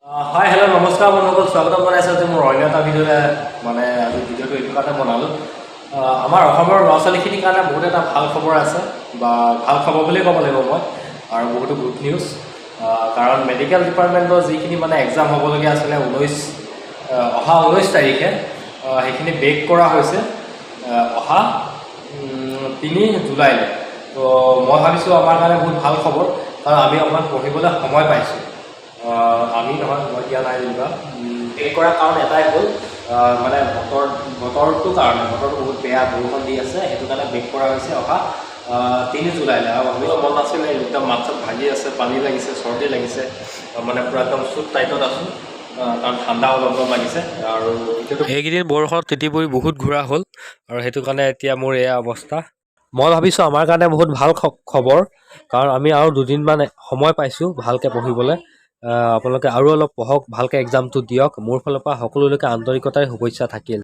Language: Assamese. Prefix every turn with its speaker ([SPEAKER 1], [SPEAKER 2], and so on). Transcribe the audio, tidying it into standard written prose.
[SPEAKER 1] হাই, হেল্ল', নমস্কাৰ বন্ধুসকল। স্বাগতম জনাইছোঁ আজি মোৰ অন্য এটা ভিডিঅ'লৈ। মানে আজি ভিডিঅ'টো এইটো কাৰণে বনালোঁ, আমাৰ অসমৰ ল'ৰা ছোৱালীখিনিৰ কাৰণে বহুত এটা ভাল খবৰ আছে বা ভাল খবৰ বুলিয়ে ক'ব লাগিব মই আৰু বহুতো গুড নিউজ। কাৰণ মেডিকেল ডিপাৰ্টমেণ্টৰ যিখিনি মানে এক্সাম হ'বলগীয়া আছিলে অহা 19 তাৰিখে, সেইখিনি বেক কৰা হৈছে অহা 3 জুলাইলৈ। তো মই ভাবিছোঁ আমাৰ কাৰণে বহুত ভাল খবৰ, কাৰণ আমি অকণমান পঢ়িবলৈ সময় পাইছোঁ। আমি নহয়, মই দিয়া নাই যেনিবা। বেক কৰাৰ কাৰণ এটাই হ'ল, মানে বতৰটোৰ কাৰণে। বতৰটো বহুত বেয়া, বৰষুণ দি আছে, সেইটো কাৰণে বেক কৰা হৈছে অহা 3 জুলাইলৈ। আৰু ভাবিব মন নাছিলে, একদম মাত চাত ভাগি আছে, পানী লাগিছে, চৰ্দি লাগিছে, মানে পূৰা একদম চুট টাইটত আছোঁ, কাৰণ ঠাণ্ডা অলপ অলপ লাগিছে। আৰু ভিডিঅ'টো এইকেইদিন বৰষুণত তিতি বুৰি বহুত ঘূৰা হ'ল আৰু সেইটো কাৰণে এতিয়া মোৰ এয়া অৱস্থা। মই ভাবিছোঁ আমাৰ কাৰণে বহুত ভাল খবৰ, কাৰণ আমি আৰু দুদিনমান সময় পাইছোঁ ভালকৈ পঢ়িবলৈ। আপোনালোকে আৰু অলপ পঢ়ক, ভালকৈ এক্সামটো দিয়ক। মোৰ ফালৰ পৰা সকলোলৈকে আন্তৰিকতাৰে শুভেচ্ছা থাকিল।